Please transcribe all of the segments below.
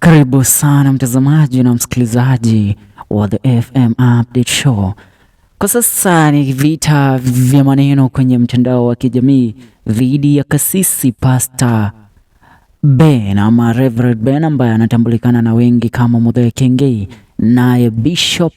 Karibu sana mtazamaji na msikilizaji wa The FM Update Show. Kwa sasa ni vita vya maneno kwenye mtandao wa kijamii dhidi ya kasisi Pastor Ben ama Reverend Ben ambaye anatambulikana na wengi kama Muthee Kiengei, naye Bishop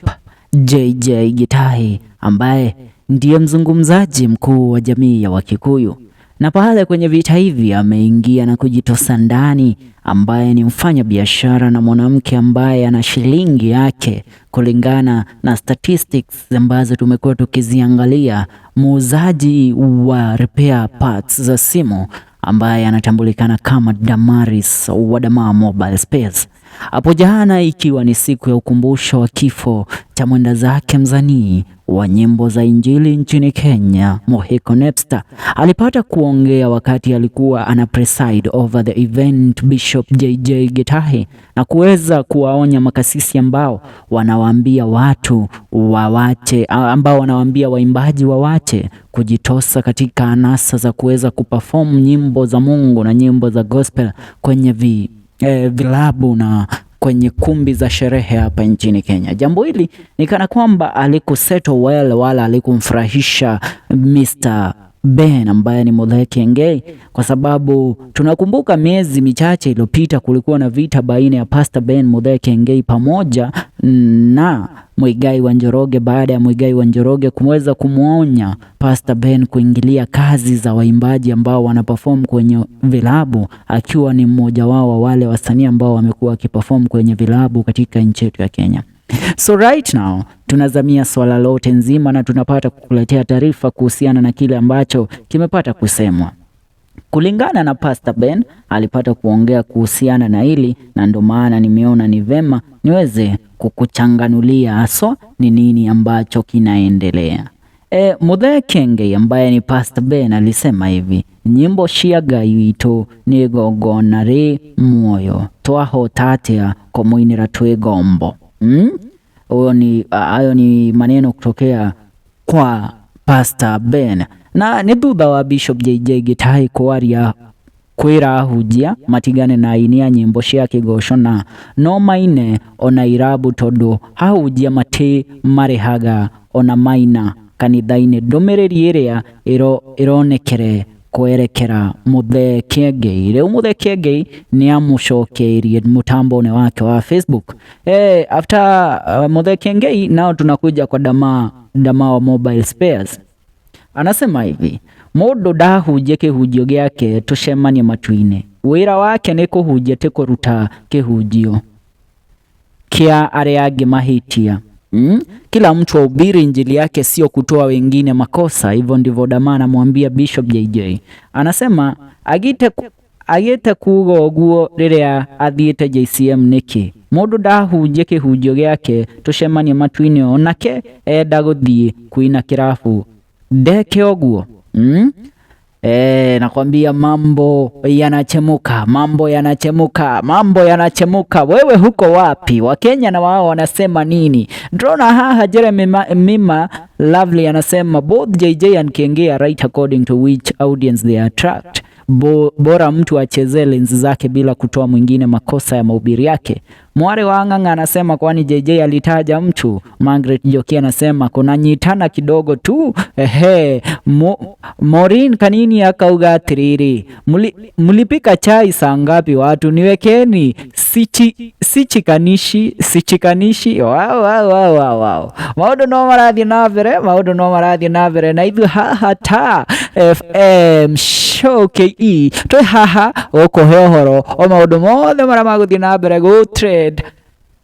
JJ Gitahi ambaye ndiye mzungumzaji mkuu wa jamii ya Wakikuyu. Na pale kwenye vita hivi ameingia na kujitosa ndani, ambaye ni mfanya biashara na mwanamke ambaye ana shilingi yake kulingana na statistics ambazo tumekuwa tukiziangalia, muuzaji wa repair parts za simu ambaye anatambulikana kama Damaris wa Damaa Mobile Space. Hapo jana ikiwa ni siku ya ukumbusho wa kifo cha mwenda zake msanii wa nyimbo za Injili nchini Kenya, Muhiko Napster, alipata kuongea wakati alikuwa ana preside over the event Bishop JJ Gitahi, na kuweza kuwaonya makasisi ambao wanawaambia watu wawache, ambao wanawaambia waimbaji wawache kujitosa katika anasa za kuweza kuperform nyimbo za Mungu na nyimbo za gospel kwenye vilabu na kwenye kumbi za sherehe hapa nchini Kenya. Jambo hili ni kana kwamba halikusettle well wala halikumfurahisha Mr. Ben ambaye ni Muthee Kiengei, kwa sababu tunakumbuka miezi michache iliyopita kulikuwa na vita baina ya Pastor Ben Muthee Kiengei pamoja na Muigai wa Njoroge baada ya Muigai wa Njoroge kumweza kumwonya Pastor Ben kuingilia kazi za waimbaji ambao wanaperform kwenye vilabu, akiwa ni mmoja wao wa wale wasanii ambao wamekuwa wakiperform kwenye vilabu katika nchi yetu ya Kenya. So right now tunazamia swala lote nzima na tunapata kukuletea taarifa kuhusiana na kile ambacho kimepata kusemwa. Kulingana na Pastor Ben alipata kuongea kuhusiana na hili, na ndo maana nimeona ni vema niweze kukuchanganulia haswa ni nini ambacho kinaendelea. Muthee Kiengei ambaye ni Pastor Ben alisema hivi: nyimbo cia Ngai witũ nĩ igongona rĩ muoyo, twahota atĩa kũmũinĩra twĩ ngombo? Huyo ni hayo ni maneno kutokea kwa Pastor Ben, na nĩ thutha wa Bishop JJ Gitahi kwaria kwĩra ahunjia matigane na aini a nyĩmbo cia kĩgoco na no maine ona irabu tondũ ahunjia matĩ marĩhaga ona maina kanitha-inĩ. Ndũmĩrĩri ĩrĩa ĩronekere kwerekera Muthee Kiengei. Rĩu Muthee Kiengei nĩ amũcokeirie mũtambo-inĩ wake wa Facebook. After Muthee Kiengei nao tunakuja kwa Damaa wa Mobile Spares. Anasema hivi: mũndũ ndahunjie kĩhunjio gĩake tũcemanie matu-inĩ, wĩra wake nĩ kũhunjia ti kũruta kĩhunjio kĩa arĩa angĩ mahĩtia. Kila mtu ahubiri injili yake, sio kutoa wengine makosa. Hivyo ndivyo Damaa anamwambia Bishop JJ. Anasema agĩte kuga ũguo rĩrĩa athiĩte JCM nĩkĩ? Mũndũ ndahunjie kĩhunjio gĩake tũcemanie matu-inĩ, onake enda gũthiĩ kuina kĩrabu ndeke ũguo. Nakwambia mambo yanachemuka, mambo yanachemuka, mambo yanachemuka. Wewe huko wapi? Wakenya na wao wanasema nini? Ndrona haha Jeremy Mima Lovely anasema both JJ and Kiengei are right according to which audience they attract. Bora mtu achezee lens zake bila kutoa mwingine makosa ya mahubiri yake. Mware wa Ng'ang'a anasema kwani JJ alitaja mtu. Margaret Joki anasema kuna nyitana kidogo tu. Ehe, Maureen Kanini akauga atiriri, mulipika chai saa ngapi watu? Niwekeni sichikanishi sichikanishi. Wow, wow, wow, wow, wow. Maundu no marathie na mbere, maundu no marathie na mbere na ithuĩ haha ta FM Show KE twĩ haha gũkũhe ũhoro o maũndũ mothe marĩa magũthiĩ na mbere gũ trend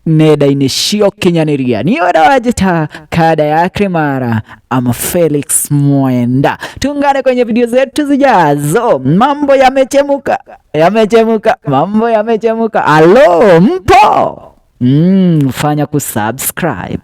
nenda-inĩ cia ũkinyanĩria. Niĩ wenda wanjĩta kada ya Krimara ama Felix Mwenda. Tuungane kwenye video zetu zijazo. Mambo yamechemuka, yamechemuka, mambo yamechemuka. Alo, mpo? Fanya kusubscribe.